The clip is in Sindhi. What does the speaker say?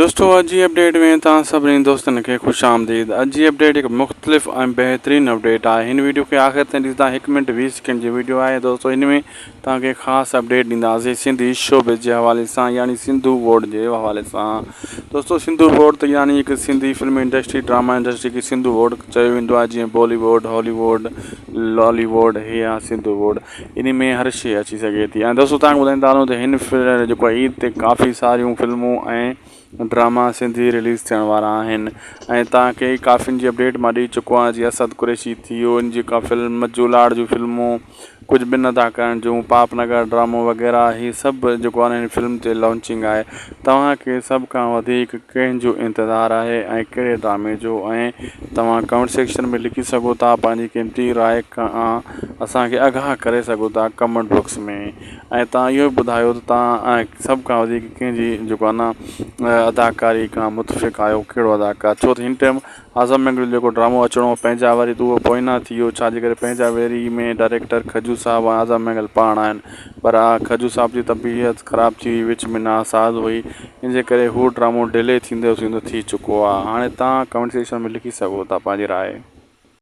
دوستو اڄ جي اپڊيٽ ۾ توهان سڀني دوستن کي خوش آمديد اڄ جي اپڊيٽ هڪ مختلف ۽ بهترين اپڊيٽ آهي هن ويڊيو کي آخر تائين ڏسندا هڪ منٽ 20 سيڪنڊ جي ويڊيو آهي دوستو هن ۾ توهان کي خاص اپڊيٽ ڏينداسين سنڌي شوبز جي حوالي سان يعني سنڌو بورڊ جي حوالي سان دوستو سنڌو بورڊ ته يعني هڪ Sindhi film industry drama industry کي سنڌو بورڊ چيو ويندو آهي جيئن بالي ووڊ هالي ووڊ لالي ووڊ هي آهي سنڌو بورڊ انهي ۾ هر شيء اچي سگهي ٿي ۽ دوستو توهان کي ٻڌائيندا هلون ته هن جيڪو آهي عيد تي ڪافي ساريون فلمون ۽ ڊراما سنڌي رليز ٿيڻ وارا آهن ۽ توهان کي ڪافين جي اپڊيٽ مان ڏئي چڪو آهيان جيئن اسد قريشي ٿي ويو ان جي ڪا فلم مجو لاڙ جون فلمون ڪجهه ٻن اداڪارن جون پاپ نگر ڊرامو وغيره هي سڀ جيڪو آهي هن فلم تي لانچنگ آهي توهان کي سڀ کان وڌيڪ ڪنهن جو انتظار آهي ۽ ڪهڙي ڊرامي جو ۽ توهان ڪمينٽ سيڪشن ۾ لکي سگهو ٿا پنهنجي قيمتي راء کان اسان کي آگاهه ڪري سگهو ٿا ڪمينٽ باڪس ۾ ۽ توهان اهو به ٻڌايو ته توهان سڀ کان وڌيڪ ڪنهن جي جيڪو آهي نه اداڪاري کان متفق آهيو ڪهڙو اداڪار ڇو ته هن ٽائيم اعظم مينگل جو جيڪو ڊرامو اچڻو هو پنهنجا وري ته اهو پوئنا ٿي ويو ڇا جي ڪري پنهنجا ويري ۾ ڊائريڪٽر کجو صاحب ۽ اعظم مينگل پاڻ آهن پر کجو صاحب جي طبيعت خراب ٿي وئي وچ ۾ ناساز هئي ان جي ڪري هو ڊرامو ڊلي ٿيندو ٿيندو ٿي چڪو آهي هاڻي توهان ڪمينٽ سيڪشن ۾ لکي سگهو ٿا پنهنجي راء.